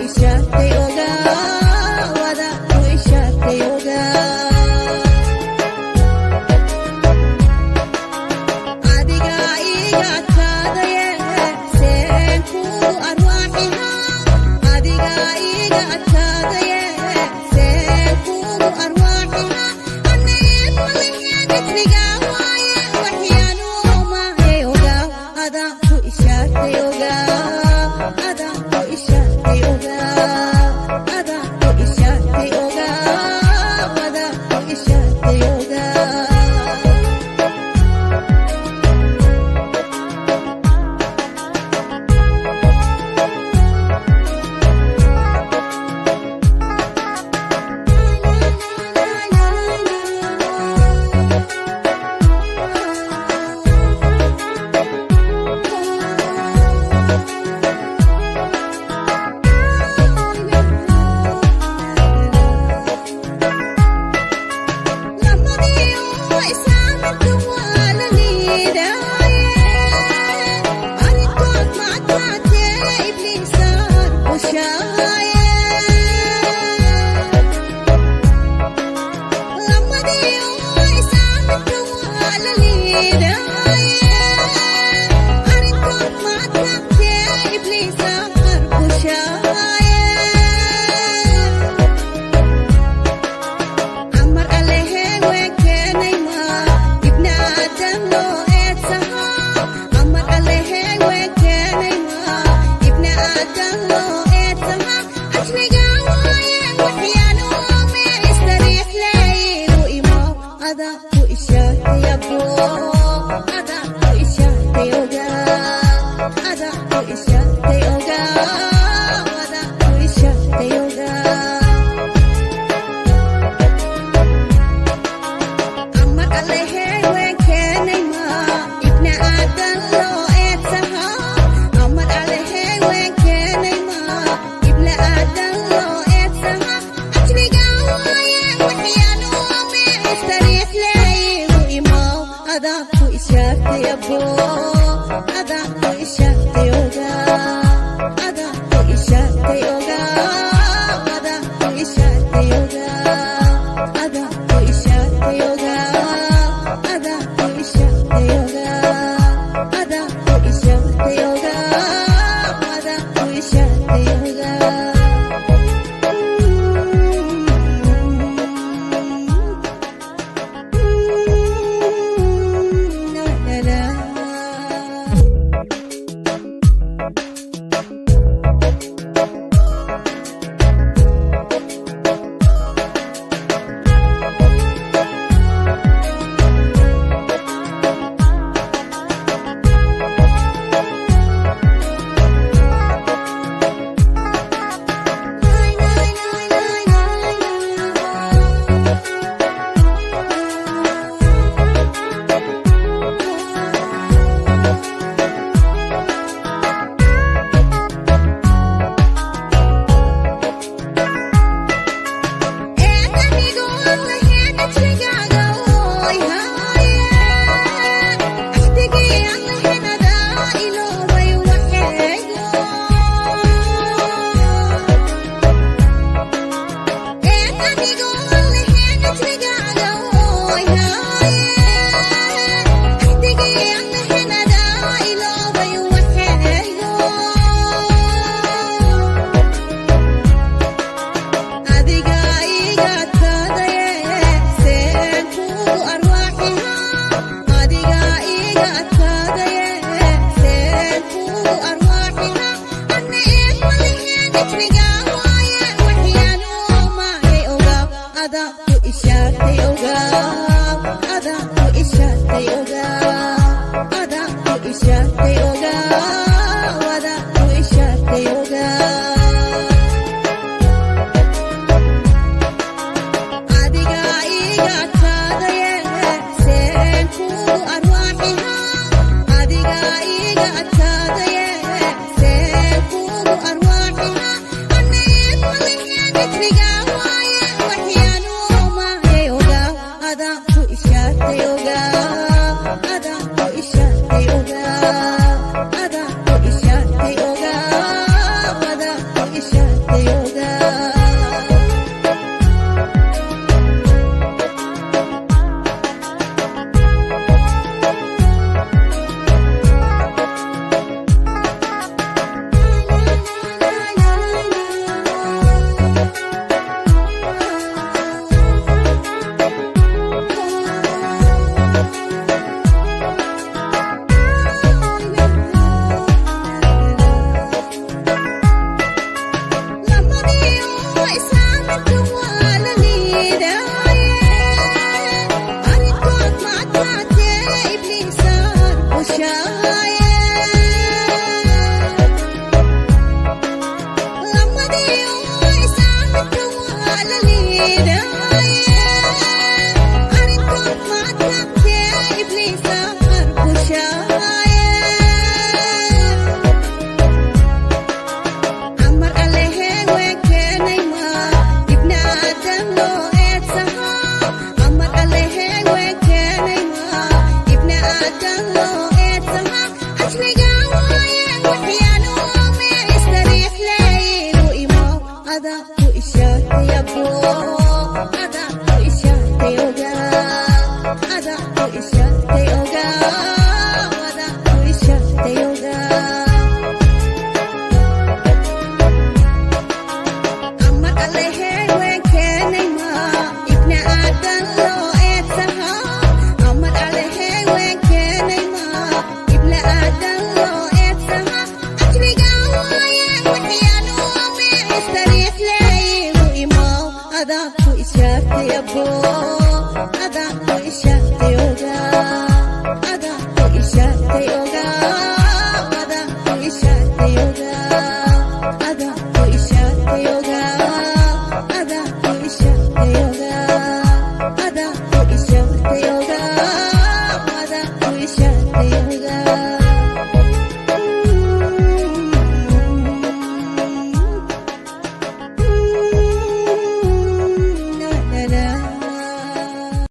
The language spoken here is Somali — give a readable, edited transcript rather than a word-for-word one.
Ishaartay ogaa, wadaa ku ishaartay ogaa. Adiga iga adkaadaye, seen kugu arwaaxihaa? Adiga iga adkaadaye, seen kugu arwaaxihaa? Aneed maleheed isrigaa waaye, waxyaanuumahay ogaa. Adaa ku ishaartay ogaa, adaa ku ishaartay ogaa. ishaartay ogaa. Amar Allehe wekenay ma ibna Aadam loo eedsahaa. Amar Allehe wekenay ma ibna Aadam loo eedsahaa. Ajriga waaye waxyaanuume istariix leeyilu imo adaa ku ishaartay abo, adaa ku ishaartay ogaa, adaa ku ishaartay ogaa, adaa ku ishaartay ogaa. Amar Allehe wekenay ma ibna Aadan loo eedsahaa. Amar Allehe wekenay ma ibna Aadan loo eedsahaa. Ajriga waaye waxyaanuume istariix leeyilu imo adaa ku ishaartay abo.